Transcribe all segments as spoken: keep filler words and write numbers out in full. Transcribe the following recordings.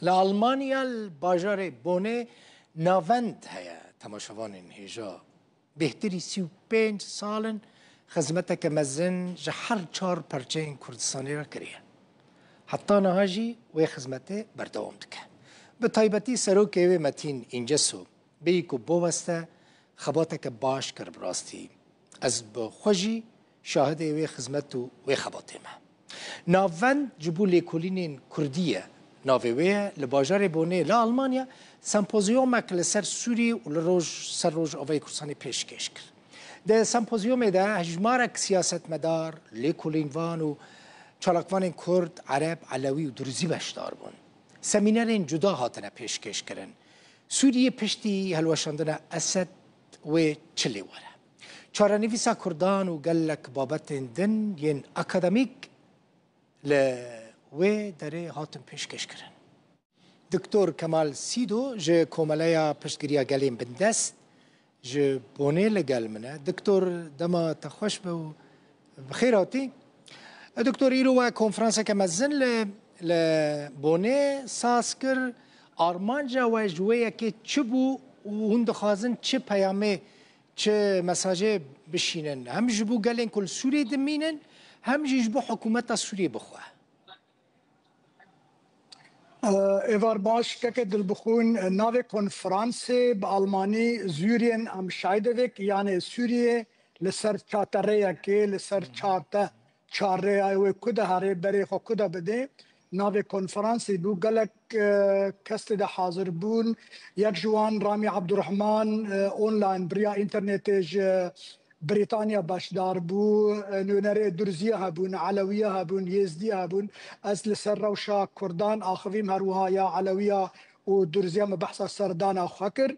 Li Almanya, li bajarê Bonê navend heye. Temaşevanên hêja, bêhtirî sî û pênc sal in xizmeteke mezin ji her çar perçeyên Kurdistanê re kiriye. Heta niha jî wê xizmetê berdewam dike. Bi taybetî serokê wê Metîn Încesu bêyî ku biweste xebateke baş kir bi rastî. Ez bi xwe jî şahidê wê xizmet û wê xebatê me. Navend ji bo lêkolînên kurdî ye. Navê wê ye, li bajarê Bonê li Almanya sempozyomek li ser Sûrî û li roj, ser Rojavayê Kurdistanê pêşkêş kir. Di sempozyomê de hejmarek siyasetmedar, lêkolînvan û çalakvanên kurd, ereb, elewî û durzî beşdar bûn. Semînerên cuda hatine pêşkêş kirin. Sûriyê piştî hilweşandina Esed wê çi lê were? Çarenivîsa kurdan û gelek babetên din yên akademîk li wê derê hatin pêşkêşkirin. Doktor Kemal Sîdo ji Komeleya Piştgiriya Gelên Bindest ji Bonê li gel min e. Doktor, dema te xweş be û bi xêr hatî. E, Doktor, îro we konferanseke mezin li, li Bonê saz kir. Armanca we ji wê yekê çi bû û hûn dixwazin çi peyamê, çi mesajê bişînin? Hem ji bo gelên ku li Sûriyê dimînin, hem jî ji bo hikûmeta Sûriyê bixwe. Êvar baş, keke Dilbixwîn, navê konferansê bi almanî Syrien am Scheideweg, yanê Sûriyê li ser çatereyekê, li ser çate, çarreya wê ku de herê, berê xwe ku de bidê. Navê konferansê bû, gelek, e, kes tê de hazir bûn. Yek ji wan Ramî Abdurrahman, e, online bi riya înternetê ji Brîtanya beşdar bû, e, nûnerê Durziyê hebûn, Elewiyê hebûn, Yêzdiyê hebûn. Ez li ser rewşa Kurdan axivîm, her wiha ya Elewiya û Durziya min behsa serdana xwe kir.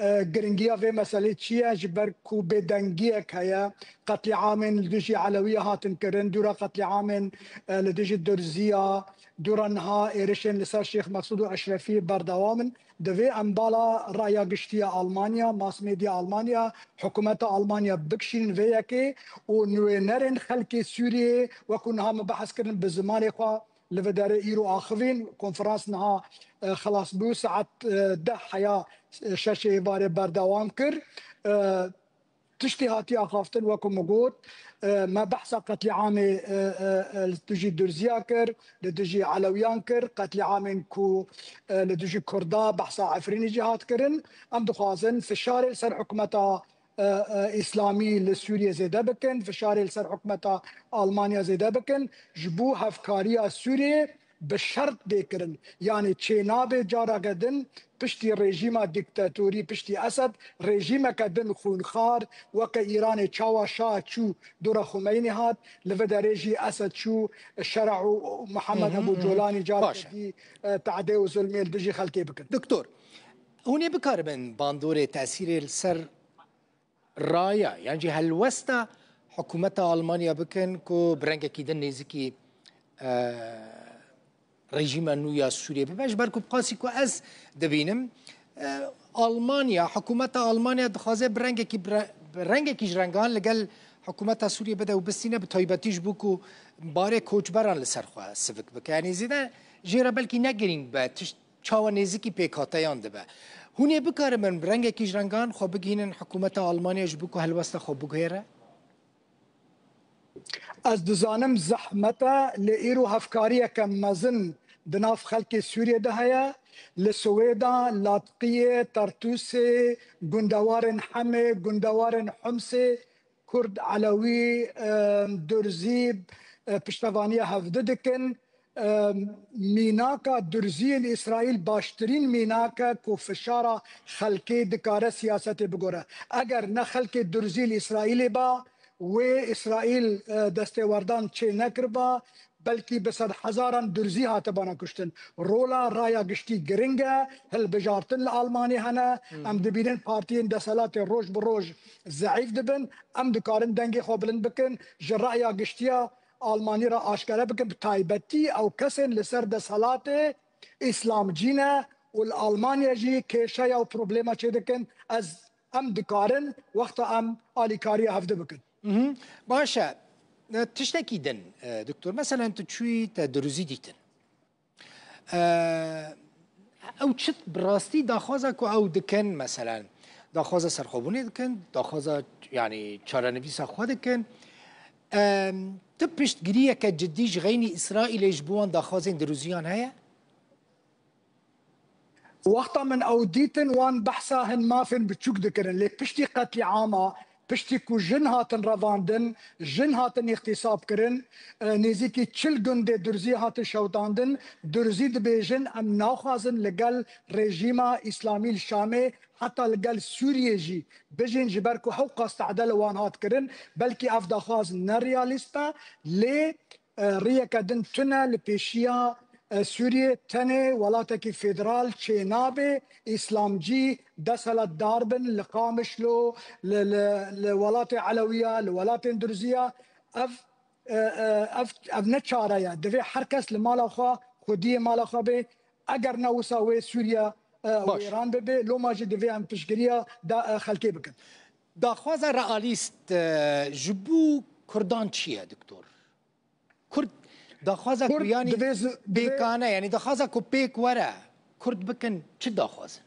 E, giringiya vê meselê çi ye? Ji ber ku bêdengiyek heye, qetlîamên li dijî Elewiyê hatin kirin, dûra qetlîamên, e, li dijî Durziya, dûra niha êrişên li ser Şêx Mesûd û Eşrefî berdewam in. Divê em bala raya giştî ya Almanya, mass media Almanya, hikûmeta Almanya bikişînin vê yekê û nûnerên xelkê Sûriyê, wekû niha min behs kirin, bi zimanê xwe li vê derê îro axivîn. Konferans niha, e, xelas bû, saet, e, deh heya, e, şeşê êvarê berdewam kir. E, Tiştê hatiye axaftin, wekû min got, e, me behsa qetlîamê, e, e, e, li dijî Durziya kir, li dijî Elewiyan kir, qetlîamên ku, e, li dijî Kurda behsa Efrînê jî hat kirin. Em dixwazin fişarê li ser hikûmeta, e, e, Îslamî li Sûriyê zêde bikin, fişarê li ser hikûmeta Almanya zêde bikin, ji bo hevkariya Sûriyê bi şert tê kirin. Yanî çênabe careke din piştî rejîma dîktatorî, piştî Esed, rejîmeke din xûnxar, weke Îranê çawa şa çû dora Xumeynî hat, li vê derê jî Esed çû Şera û Mihemed Hı hı, Ebû hı hı. Colanî careke Baş e. dî, e, tehdê û zulmê li dijî xelkê bikin. Doktor, hûn ê bikaribin bandorê tesîrê li ser raya, yan jî helwesta hikûmeta Almanya bikin ku bi rengekî din nêzikî, e, rejîma nû ya Sûriyê bibe. Ji ber ku bi qasî ku ez dibînim, e, Almanya, hikûmeta Almanya dixwaze bi rengekî, bi re-, bi rengekî ji rengan li gel hikûmeta Sûriyê bide û bistîne, bi taybetî ji bo ku barê koçberan li ser xwe sivik bike. Yanî zêde jê re belkî ne girîng be, tişt çawa nêzikî pêkhateyan dibe. Hûn ê bikaribin bi rengekî ji rengan xwe bigihînin hikûmeta Almanya ji bo ku helwesta xwe biguhêre? Ez dizanim zehmet e, lê îro hevkariyeke mezin di nav xelkê Sûriyê de heye. Li Swêda, Latqiyê, Tartûsê, gundewarên Hemê, gundewarên Humsê, Kurd, Elewî, e, Durzî, e, piştevaniya hevdi dikin. E, mînaka Durziyên Îsraîl baştirîn mînak e ku fişara xelkê dikare siyasetê bigore. Eger ne xelkê Durzî li Îsraîlê ba, wê Îsraîl, e, destêwerdan çê nekiriba, belkî bi sedhezaran Durzî hatibana kuştin. Rola raya giştî giring e, hilbijartin li Almanî hene. Hmm. Em dibînin partiyên deselatê roj bi roj zeîf dibin. Em dikarin dengê xwe bilind bikin. Ji raya giştiya Almanî re aşkere bikin. Bi taybetî ew kesên li ser deselatê îslamcî ne û li Almanya jî kêşeya û problema çêdikin. Ez, em dikarin wexta em alîkariya hevdi bikin. Mhm. Baş e. E, tiştekî din, e, doktor. Meselen tu çûyî te Durzî dîtin. E, Ew çi bi rastî daxwaza ku ew dikin, meselen, daxwaza serxwebûnê dikin, daxwaza, yanî, çarenivîsa xwe dikin. Em, tu piştgiriyeke cidî ji xeynî Îsraîlê ji bo wan daxwazên dirûziyan heye? Wexta min ew dîtin, wan behsa hin mafên biçûk dikirin. Lê piştî qetlîama, piştî ku jin hatin revandin, jin hatin îxtîsab kirin, e, nêzîkî çil gundê Durzî hatin şewitandin, Durzî dibêjin, em naxwazin li gel rejîma Îslamî li Şamê, heta li gel Sûriyê jî bijîn, ji ber ku hewqas tehde li wan hat kirin, belkî ev daxwaz ne realîst e, lê, e, riyeke din tune li pêşiya, e, Sûriyê. Tenê welatekî federal çênabe, îslamcî desthilatdar bin li Qamişlo, li, li, li welatê Elewiya, li welatên Durziya. Ev, e, e, ev, ev ne çare ye. Divê her kes li mala xwe, xwediyê mala xwe bê. Eger ne wisa wê Sûriye, e, Baş. wêran bibe. Loma jî divê em piştgiriya da, e, xelkê bikin. Daxwaza realîst, e, ji bo Kurdan çi ye, Doktor? Kurd daxwaza Kurd ku, yanî, divê zi-, divê pêkane, yanî daxwaza ku pêk were, Kurd bikin çi daxwazin?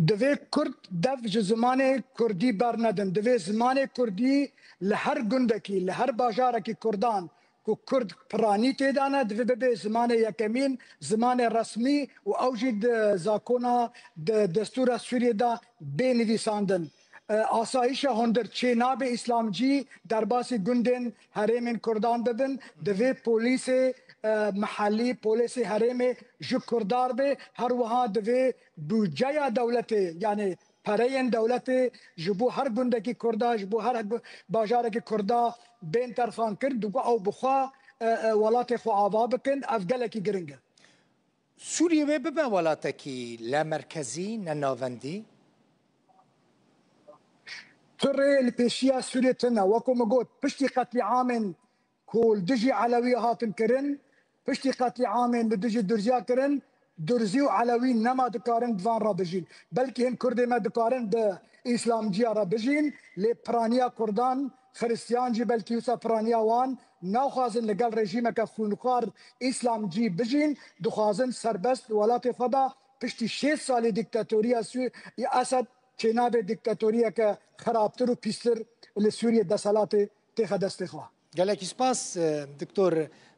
Divê Kurd dev ji zimanê Kurdî bernedin. Divê zimanê Kurdî li her gundekî, li her bajarekî Kurdan ku Kurd piranî tê de ne, divê bibe zimanê yekemîn, zimanê resmî û ew jî di zakona, di destûra Sûriyê de bê nivîsandin. E, asayişa hundir çê nabe, îslamcî derbasî gundên herêmên Kurdan bibin, divê polîsê, e, mihellî, polîsê herêmê ji Kurdan be, her wiha divê budceya dewletê, yanî pereyên dewletê ji bo her gundekî Kurda, ji bo her gu-, bajarekî Kurda bên terxan kir, digo ew bi xwe, e, e, welatê xwe ava bikin, ev gelekî giring e. Sûriyê wê bibe welatekî lemerkezî, ne navendî? Tu rê li pêşiya Sûriyê tune. Wekû min got, piştî qetlîamên ku li dijî Elewî hatin kirin, piştî qetlîamên li dijî Durziya kirin, Durzî û Elewî nema dikarin di van re bijîn. Belkî hin Kurdê me dikarin bi îslamciya re bijîn, lê piraniya Kurdan, Xiristiyan jî belkî wisa piraniya wan, naxwazin li gel rejîmeke xwînxwar îslamcî bijîn, dixwazin serbest li welatê xwe de piştî şêst salî dîktatoriya Sû-, ya Esed çênabe dîktatoriyeke xerabtir û pîstir li Sûriyê desthilatê têxe destê xwe. Gelekî spas, e, Doktor.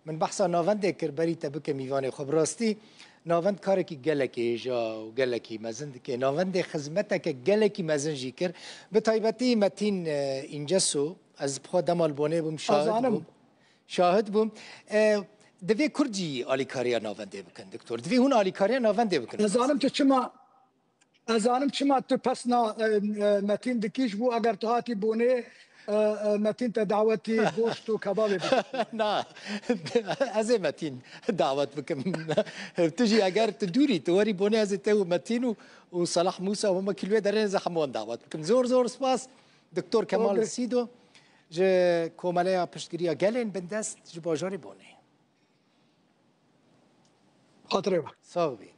Min behsa navendê kir, berî te bike mîvanê xwe. Bi rastî navend karekî gelekî hêja û gelekî mezin dike. Navendê xizmeteke gelekî mezin jî kir. Bi taybetî Metîn, e, Înceso, ez bi xwe dema li Bonê bûm, şahid Azanim. bûm. Şahid bûm. E, divê Kurd jî alîkariya navendê bikin, Doktor. Divê hûn alîkariya navendê bikin. Ez zanim tu çima, ez zanim çima tu pesna, e, e, Metîn dikî, ji bo eger tu hatî Bonê, e, e, Metîn te dawetî goşt û kebabê bike. Na, ez ê Metîn dawet bikim. Tu jî eger tu dûrî, tu werî Bonê, ez ê te û Metîn û, û Salah Mûsa û hema kî li wê derê, ez ê hemû wan dawet bikim. Zor zor spas, Doktor Kemal Sîdo. Ji Komeleya Piştgiriya Gelên Bindest ji bajarê Bonê. Xatirê we. Sax bî.